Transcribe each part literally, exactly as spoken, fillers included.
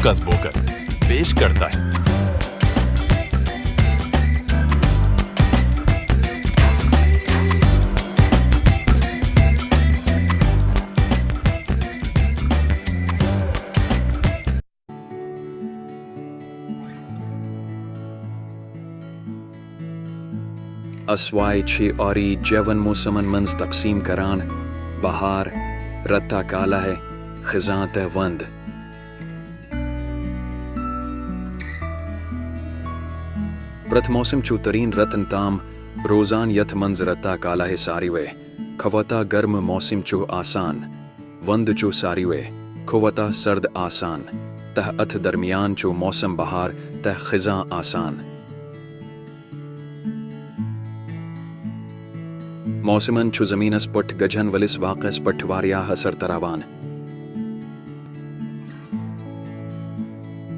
کس بوکس پیش کرتا ہے۔ اسوائے چھ آری جیون موسمن منز تقسیم کران، بہار، رتا کالہ، خزاں تہ وند۔ پرتھ موسم چھ ترین رتن تام روزان، یتھ منز رتا کالہ ساروے کھوتہ گرم موسم چھ آسان، وند چھ ساروے کھوتہ سرد آسان، تہ اتھ درمیان چھ موسم بہار تہ خزاں آسان۔ موسمن چھ زمینس پٹھ گجھن ولس واقعس پٹھ واریاہ اثر تراوان۔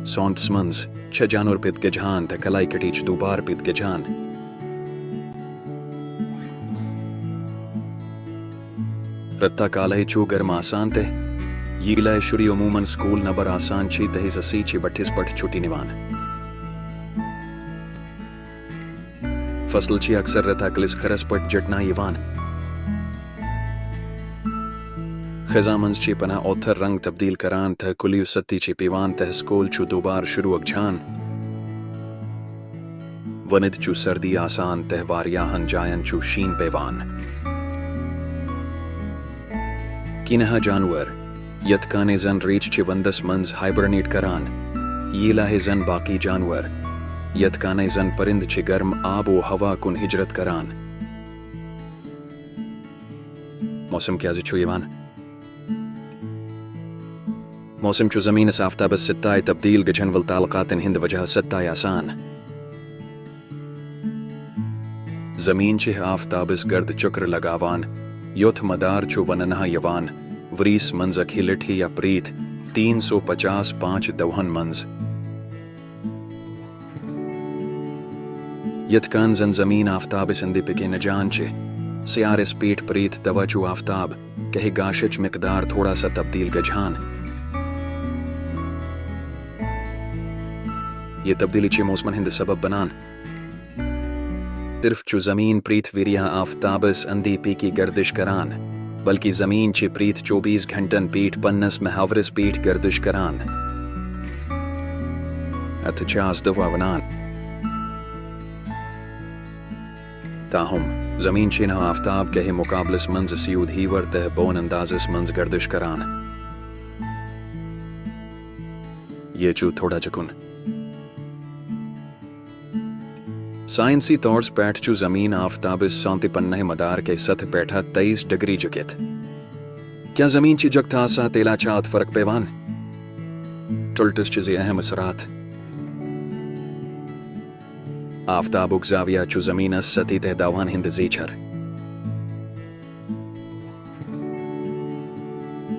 سونتس منز چھ جانور پت گجھان تہ کلائی کٹی چھ دوبار پت گجھان۔ رتا کالہ چھ گرم آسان تہ ییلہ شری عموماً سکول نبر آسان چھ تہ زسی چھ بٹھس پٹھ چھٹی نوان۔ فصل چھ اکثر رتا کلس کھرس پٹھ جٹنا یوان۔ خزاں منز چھ پناہ اوتھر رنگ تبدیل کران تہ کلیو ستی چھ پیوان تہ سکول چھ دوبار شروع گژھان۔ وند چھ سردی آسان تہ واریاہن جاین چھ شین پیوان۔ کینہہ جانور، یتھ کانہ زن ریچھ چھ وندس منز ہائبرنیٹ کران، ییلہ زن باقی جانور، یتھ کانہ زن پرند چھ گرم آب و ہوا کن ہجرت کران۔ موسم کیازِ چھُ یِوان؟ موسم چھُ زمینس آفتابس سۭتۍ تبدیل گژھن ول تعلقاتن ہند وجہ سۭتۍ آسان۔ زمین چھِ آفتابس گرد چکر لگاوان، یوتھ مدار چھُ وننہٕ یوان، وریس منز اکہِ لٹہِ یا پریت تین سو پچاس پانچ دوہن منز۔ یتھ کن زن زمین آفتابس اندِ پکہِ نژان چھِ، سیارس پیٹھ پریت دوہ چھُ آفتاب کہِ گاشچ مقدار تھوڑا سا تبدیل گژھان۔ یہ تبدیلی چھِ موسمن ہند سبب بنان۔ صرف چھُ زمین پریت وریہ آفتابس اندِ پکہِ گردش کران، بلکہ زمین چھِ پریت چوبیس گھنٹن پیٹھ پننس محورس پیٹھ گردش کران۔ اتھ چھِ آز دوہ ونان۔ تاہم، زمین چھِ نہ آفتاب کہِ مقابلس منز سیود ہیور تہ بون اندازس منز گردش کران۔ یہ چھُ تھوڑا جکن۔ سائنسی طور پٲٹھۍ چھُ زمین آفتابس سانتِ پننہٕ مدار کہِ سطح پیٹھ تیئیس ڈگری جُکِتھ۔ کیا زمین چھِ جُکتھ آسان تیلہ چھا اتھ فرق پیوان؟ ٹُلٹس چھِ زِ اہم اثرات۔ آفتابُک زاویہ چھُ زمینس سطح تہ دوہن ہند زیچھر۔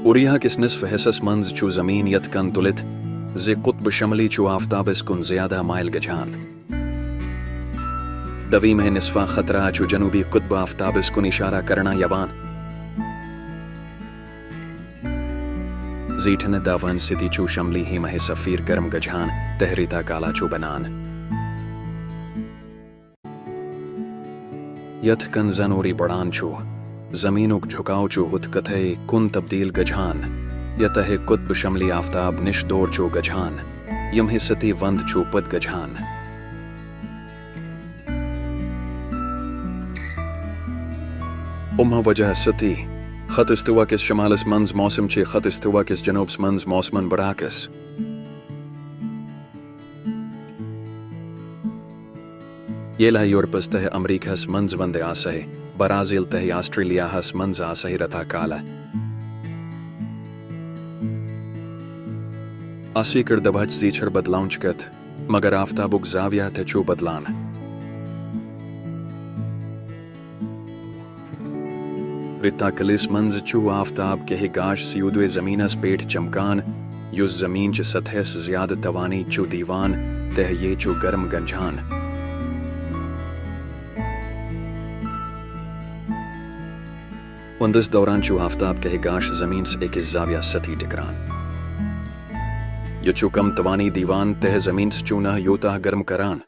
اوریہ کِس نصف حصس منز چھُ زمین یتھ کن تُلِتھ زِ قطب شمالی چھُ آفتابس کُن زیادہ مائل گژھان۔ دویمہِ نصفہ خطرہ چھُ جنوبی قطب آفتابس کُن اشارہ کرنہٕ یوان۔ زیٹھنہٕ دوہن سۭتۍ چھُ شمالی ہیمہ سفیر گرم گژھان تہ رتا کالہ چھُ بنان۔ یتھ کن زن اوری بڑان چھُ، زمینُک جُکاو چھُ ہُتھ کتھے کُن تبدیل گژھان، یتھے قطب شمالی آفتاب نِش دور چھُ گژھان، یمہِ سۭتۍ وند چھُ پد گژھان۔ امہِ وجہ سۭتۍ خط استوا کِس شمالس منز موسم چھِ خط استوا کِس جنوبس منز موسمن برعکس۔ ییلہ یورپس تہ امریکہس منز وندِ آسہِ، برازیل تہ آسٹریلیاہس منز آسہِ رتا کالہ۔ اسہِ کر دوہچ زیچھر بدلاونچ کتھ، مگر آفتابُک زاویہ تہِ چھُ بدلان۔ رتا کلس منز چھُ آفتاب کہِ گاش سیودوے زمینس پیٹھ چمکان، یُس زمین چہِ سطحس زیادہ توانائی چھُ دیوان تہ یہ چھُ گرم گنجان۔ وندس دوران چھُ آفتاب کہِ گاش زمینس اکس زاویہ سۭتۍ ٹکران۔ یہِ چھُ کم توانٲئی دِوان تہٕ زمینس چھُنہٕ یوٗتاہ گرم کران۔